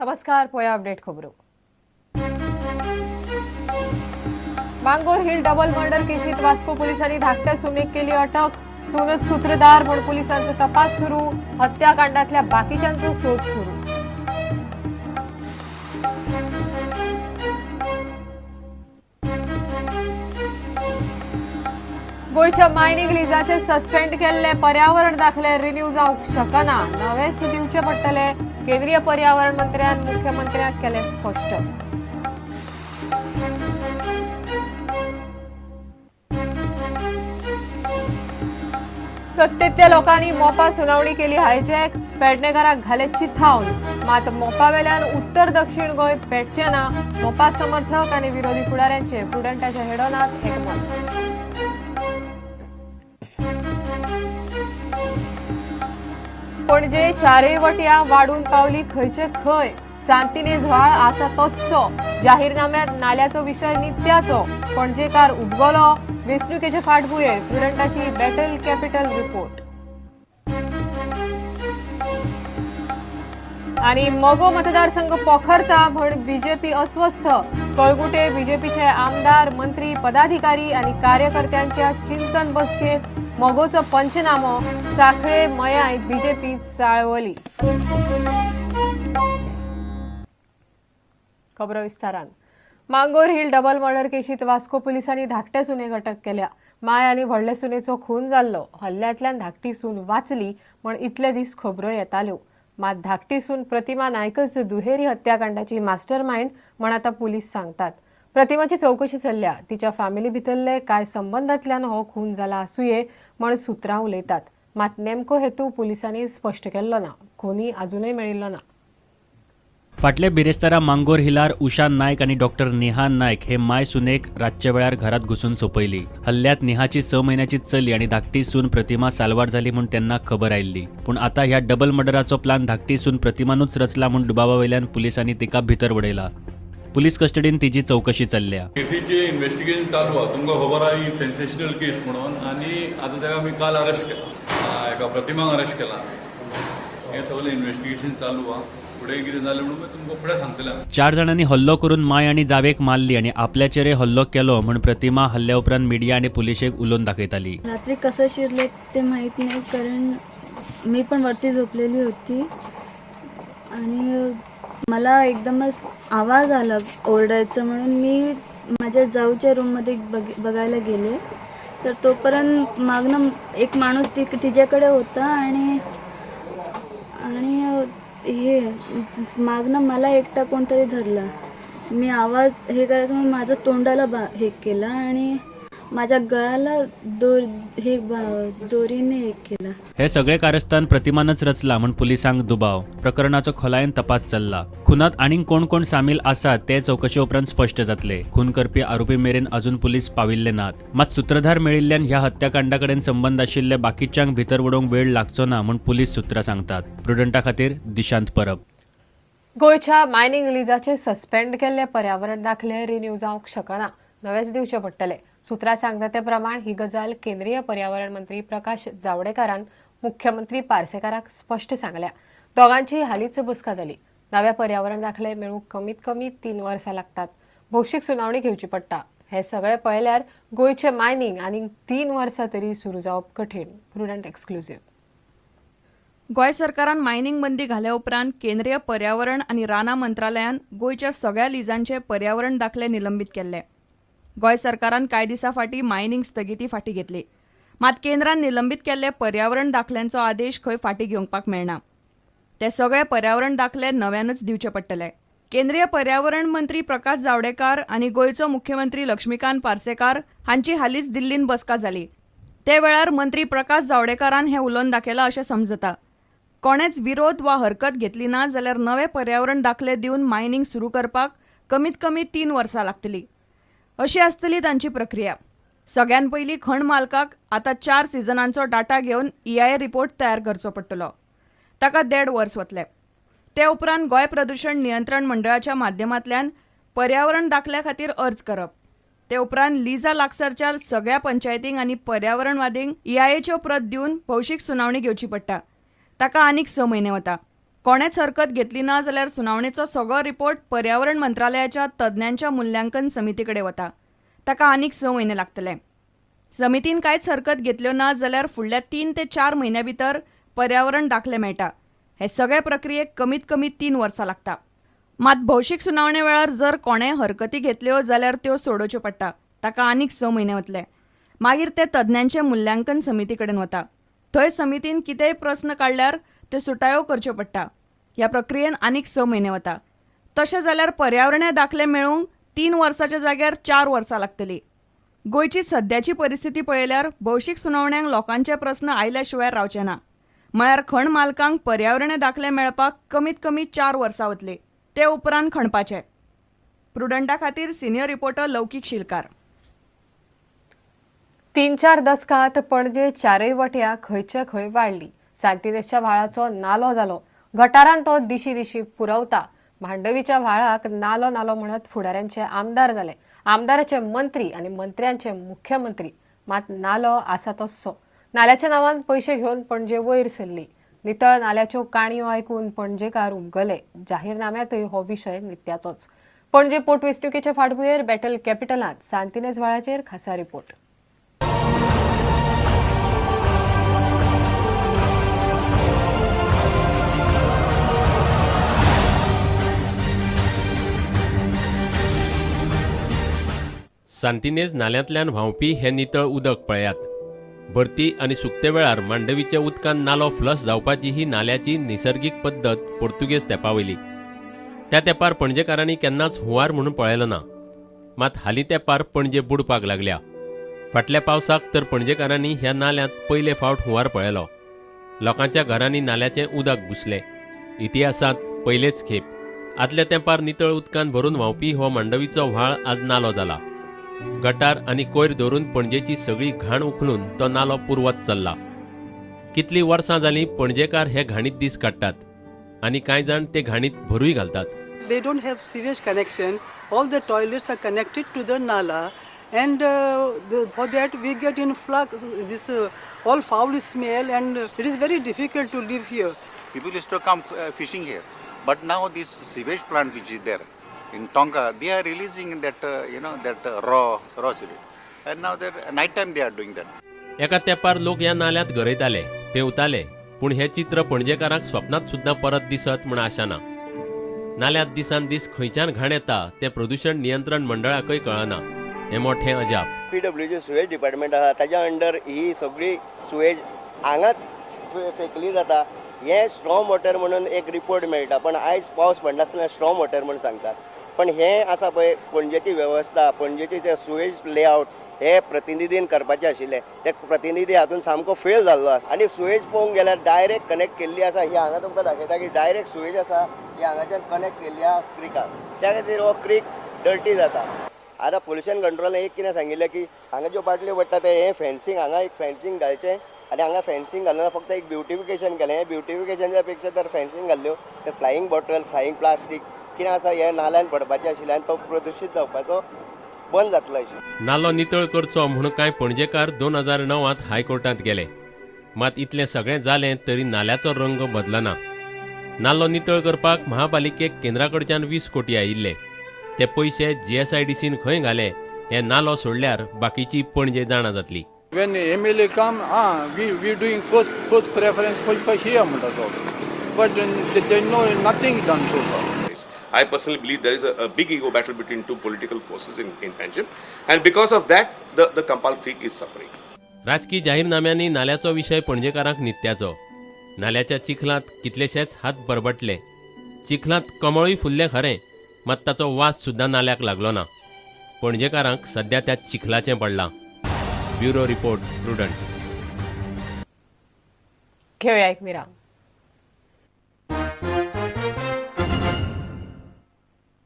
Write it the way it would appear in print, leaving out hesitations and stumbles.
नमस्कार, पोया अपडेट खबरो. मांगोर हिल डबल मर्डर केशीत वास्को पोलिसांनी धाकट्या सुनेक केली अटक. सूनच सूत्रधार म्हूण पोलिसांचो तपास सुरू. हत्याकांडातल्या बाकीच्यांचो सोद सुरू. गोंयच्या मायनिंग लिजाचे सस्पेंड केल्ले पर्यावरण दाखले रिन्यू जावंक शकना, नवेच दिवचे पडटले. केंद्रीय पर्यावरण मंत्र्यान मुख्यमंत्र्यांक केले स्पश्ट. सत्तेतल्या लोकांनी मोपा सुनावणी केली हायजॅक, पेडणेकाराक घाले चिथावन. मात मोपावेल्यान उत्तर दक्षिण गोंय पेटचे ना, मोपा समर्थक आनी विरोधी फुडाऱ्यांचे प्रुडंटाच्या हेडोनात एकमत. पणजे चारय वटयां वाडून पावली खंयचे खंय, सांतिनेज व्हाळ आसा तस्सो. जाहीरनाम्यात नाल्याचो विशय नित्याचो, पणजेकार उबगलो. वेंचणुकेचे फाटभुंयेर प्रुडंटाची बॅटल कॅपिटल रिपोर्ट. आणि मगो मतदारसंघ पोखरता म्हण बीजेपी अस्वस्थ. कळंगुटे बीजेपीचे आमदार, मंत्री, पदाधिकारी आणि कार्यकर्त्यांच्या चिंतन बसकेत मगोचो पंचनामो. साखळे मयाय बीजेपी चाळवली. खबरो विस्तारान. मांगोर हिल डबल मर्डर केशीत वास्को पोलिसांनी धाकट्या सुनेक अटक केल्या. माय आनी व्हडले सुनेचो खून जाल्लो. हल्ल्यांतल्यान धाकटी सून वाचली म्हण इतले दीस खबरो येताल्यो. मात धाकटी सून प्रतिमा नायकच दुहेरी हत्याकांडाची मास्टर मायंड म्हण आतां पुलीस सांगतात. प्रतिमाची चवकशी चल्ल्या. तिच्या फॅमिली भितरले कांय संबंदांतल्यान हो खून जाला आसुये म्हण सुत्रां उलयतात. मात नेमको हेतू पुलिसांनी स्पश्ट केल्लो ना. खुनी अजूनय मेळिल्लो ना. फाटले बिरेस्तारा मांगोर हिलार उषा नायक आनी doctor Neha Naik hey my सुनेक रातच्या वेळार घरात घुसून सोंपयली. हल्ल्यात नेहाची 6 म्हयन्याची चली आनी धाकटी सून प्रतिमा साल्वार जाली म्हूण तेन्ना खबर आयिल्ली. पूण आतां ह्या डबल मर्डराचो प्लान धाकटी सून प्रतिमानूच रचला म्हूण दुबावा वयल्यान पुलिसांनी तिका भितर उडयला. पुलीस कस्टडीन तिची चवकशी चल्ल्या. केसीचे इन्व्हेस्टिगेशन चालू आहा. तुमकां खबर आहा ही सेन्सेशनल केस म्हणून. आनी आतां ताका आमी काल अरेस्ट केला, एका प्रतिमाक अरेस्ट केला. हें सगळें इन्व्हेस्टिगेशन चालू आहा. फुडें कितें जालें म्हणून तुमकां फुडें सांगतलें. 4 जाणांनी हल्लो करून माय आनी जावेक मारली आनी आपल्याचेरय हल्लो केलो म्हूण प्रतिमा हल्ल्या उपरांत मिडिया आनी पुलिशेक उलोवन दाखयताली. रात्री कसं शिरले ते माहीत नाही, कारण मी पण वरती झोपलेली होती आणि मला एकदमच आवाज आला ओरडायचा, म्हणून मी माझ्या जाऊच्या रूममध्ये बघायला गेले. तर तोपर्यंत मागनं एक माणूस तिच्याकडे होता आणि आणि हे मागनं मला एकटा कोणतरी धरला. मी आवाज हे करायचं म्हणून माझं तोंडाला हे केलं आणि माझ्या गळाला दोरीने हे केलं. हे सगळे कारस्थान प्रतिमानच रचला म्हूण पुलिसांक दुबाव. प्रकरणाचो खोलायेन तपास चल्ला. खुनात आनीक कोण कोण सामील आसात ते चवकशे उपरांत स्पश्ट जातले. खून करपी आरोपी मेरेन अजून पुलीस पाविल्ले नात. मात सूत्रधार मेळिल्ल्यान ह्या हत्याकांडा कडेन संबंद आशिल्ले बाकीच्यांक भितर उडोवंक वेळ लागचो ना म्हूण पुलीस सुत्रां सांगतात. प्रुडंटा खातीर दिशांत परब. गोंयच्या मायनिंग लिजाचे सस्पेंड केल्ले पर्यावरण दाखले रिन्यू जावंक शकना, नवेच दिवचे पडटले. सुत्रां सांगता ते प्रमाण ही गजाल केंद्रीय पर्यावरण मंत्री प्रकाश जावडेकरान मुख्यमंत्री पार्सेकाराक स्पश्ट सांगल्या. दोगांची हालींच बसका जाली. नव्या पर्यावरण दाखले मेळूंक कमीत कमी 3 वर्सां लागतात. भौशीक सुनावणी घेवची पडटा. हे सगळे पळयल्यार गोंयचें मायनिंग आनीक 3 वर्सां तरी सुरू जावप कठीण. Prudent exclusive. गोंय सरकारान मायनिंग बंदी घाल्या उपरांत केंद्रीय पर्यावरण आनी रानां मंत्रालयान गोंयच्या सगळ्या लिजांचे पर्यावरण दाखले निलंबीत केल्ले. गोंय सरकारान कांय दिसां फाटीं मायनिंग स्थगिती फाटीं घेतली. मात केंद्रान निलंबीत केल्ले पर्यावरण दाखल्यांचो आदेश खंय फाटीं घेवपाक मेळना. ते सगळे पर्यावरण दाखले नव्यानच दिवचे पडटले. केंद्रीय पर्यावरण मंत्री प्रकाश जावडेकर आनी गोंयचो मुख्यमंत्री लक्ष्मीकांत पार्सेकार हांची हालींच दिल्लीन बसका जाली. ते वेळार मंत्री प्रकाश जावडेकरान हें उलोवन दाखयलां अशें समजता. कोणेच विरोध वा हरकत घेतली ना जाल्यार नवे पर्यावरण दाखले दिवन मायनिंग सुरू करपाक कमीत कमी 3 वर्सां लागतली अशी आसतली तांची प्रक्रिया. सगळ्यान पयलीं खण मालकाक आतां 4 सिजनांचो डाटा घेवन EIA report तयार करचो पडटलो. ताका 1.5 वर्स वतले. ते उपरांत गोंय प्रदूशण नियंत्रण मंडळाच्या माध्यमांतल्यान पर्यावरण दाखल्या खातीर अर्ज करप. ते उपरांत लिजा लागसरच्या सगळ्या पंचायतींक आनी पर्यावरणवादींक EIAच्यो प्रत दिवन भौशीक सुनावणी घेवची पडटा. ताका आनीक 6 म्हयने वता. कोणेच हरकत घेतली ना जाल्यार सुनावणेचो सगळो रिपोर्ट पर्यावरण मंत्रालयाच्या तज्ञांच्या मुल्यांकन समिती कडेन वता. ताका आनीक 6 म्हयने लागतले. समितीन कांयच हरकत घेतल्यो ना जाल्यार फुडल्या 3 ते 4 म्हयन्यां भितर पर्यावरण दाखले मेळटा. हे सगळे प्रक्रियेक कमीत कमी 3 वर्सां लागता. मात भौशीक सुनावणे वेळार जर कोणेय हरकती घेतल्यो जाल्यार त्यो सोडोवच्यो पडटा. ताका आनीक 6 म्हयने वतले. मागीर ते तज्ञांचे मुल्यांकन समिती कडेन वता. थंय समितीन कितेंय प्रस्न काडल्यार त्यो सुटायो करच्यो पडटा. ह्या प्रक्रियेन आनीक 6 म्हयने वता. तशें जाल्यार पर्यावरणीय दाखले मेळूंक 3 वर्साच्या जाग्यार 4 वर्सां लागतली. गोंयची सद्याची परिस्थिती पळयल्यार भौशीक सुनावण्यांक लोकांचे प्रस्न आयल्या शिवाय रावचे ना. म्हळ्यार खण मालकांक पर्यावरणीय दाखले मेळपाक कमीत कमी 4 वर्सां वतली. ते उपरांत खणपाचे. प्रुडंटा खातीर सिनियर रिपोर्टर लौकीक शिलकार. 3-4 दसकांत पणजे चारय वटयां खंयचे खंय वाडली. सांतिनेजच्या व्हाळाचो नालो जालो. गटारान तो दिशी दिशी पुरवता. मांडवीच्या व्हाळाक नालो नालो म्हणत फुडाऱ्यांचे आमदार जाले, आमदाराचे मंत्री आनी मंत्र्यांचे मुख्यमंत्री. मात नालो आसा तस्सो. नाल्याच्या नांवान पयशे घेवन पणजे वयर सरली. नितळ नाल्याच्यो काणयो आयकून पणजेकार उबगले. जाहीरनाम्यांतय हो विशय नित्याचोच. पणजे पोटवेंचणुकेचे फाटभुंयेर बॅटल कॅपिटलांत सांतिनेज व्हाळाचेर खासा रिपोर्ट. सांतिनेज नाल्यांतल्यान व्हांवपी हें नितळ उदक पळयात. भरती आनी सुकते वेळार मांडवीच्या उदकान नालो फ्लश जावपाची ही नाल्याची निसर्गीक पद्दत पोर्तुगेज तेंपावयली. त्या तेंपार पणजेकारांनी केन्नाच हुंवार म्हणून पळयलो ना. मात हालीं तेंपार पणजे बुडपाक लागल्या. फाटल्या पावसाक तर पणजेकारांनी ह्या नाल्यांत पयले फावट हुंवार पळयलो. लोकांच्या घरांनी नाल्याचें उदक घुसलें. इतिहासांत पयलेच खेप आदल्या तेंपार नितळ उदकान भरून व्हांवपी हो मांडवीचो व्हाळ आज नालो जाला. गटार आनी कोयर धरून पणजेची सगळी घाण उखलून तो नालो पुरवत चल्ला. कितलीं वर्सां जालीं पणजेकार हे घाणीत दीस काडटात आनी कांय जाण ते घाणीत भरूय घालतात. They don't have sewage connection. All the toilets are connected to the nala, and for that we get in flux this all foul smell, and it is very difficult to live here. People used to come fishing here, but now this sewage plant which is there in Tonga, they are releasing that that raw sewage, and now that night time they are doing that. एका तेंपार लोक ह्या नाल्यांत गरयताले, पेंवताले, पूण हें चित्र पणजेकारांक स्वप्नांत सुद्दां परत दिसत म्हूण आशा ना. नाल्यांत दिसान दीस खंयच्यान घाण येता तें प्रदुशण नियंत्रण मंडळाकय कळना. हें मोठें अजाप. PWD sewage department आसा ताच्या अंडर ही सगळी सुवेज हांगाच फेकली जाता. हें स्ट्रॉंग वॉटर म्हणून एक रिपोर्ट मेळटा, पण आयज पावस पडनासतना स्ट्रॉंग वॉटर म्हूण सांगतात. पण हें आसा पळय पणजेची वेवस्था, पणजेची ते सुवेज लेआवट हे प्रतिनिधीन करपाचें आशिल्लें, ते प्रतिनिधी हातून सामको फेल जाल्लो आसा. आनी सुवेज पळोवंक गेल्यार डायरेक्ट कनेक्ट केल्ली आसा. ही हांगा तुमकां दाखयता की डायरेक्ट सुवेज आसा, ही हांगाच्यान कनेक्ट केल्ली आसा क्रिकाक, त्या खातीर हो क्रीक डर्टी जाता. आतां पोल्युशन कंट्रोलान एक कितें सांगिल्लें की हांगा ज्यो बाटल्यो पडटा ते हें फेन्सींग, हांगा एक फेन्सींग घालचें आनी हांगा फेन्सींग घालून फक्त एक ब्युटिफिकेशन केलें. हें ब्युटिफिकेशनच्या पेक्षा तर फेन्सींग घाल्ल्यो ते फ्लायींग बॉटल, फ्लायींग प्लास्टीक कितें आसा हें नाल्यान पडपाचें आशिल्लें आनी तो प्रदुशीत जावपाचो बंद जातलो आशिल्लो. नालो नितळ करचो म्हूण कांय पणजेकार 2009 हायकोर्टांत गेले. मात इतलें सगळें जालें तरी नाल्याचो रंग बदलना. नालो नितळ करपाक महापालिकेक केंद्रा कडच्यान 20 कोटी आयिल्ले. ते पयशे GSIDCन खंय घाले हे नालो सोडल्यार बाकीची पणजे जाणा जातली. When MLA come, we doing first preference for here म्हणटा तो, but they know nothing done so far. I personally believe there is a big ego battle between two political forces in Panjim, and because of that, the Campal Creek is suffering. राजकी जाहीरनाम्यांनी नाल्याचो विशय पणजेकारांक नित्याचो. नाल्याच्या चिखलांत कितलेशेच हात बरबटले. चिखलांत कमळूय फुल्लें खरें, मात ताचो वास सुद्दां नाल्याक लागलो ना. पणजेकारांक सद्या त्या चिखलाचें पडलां. Bureau report, Prudent. घेऊया एक विराम.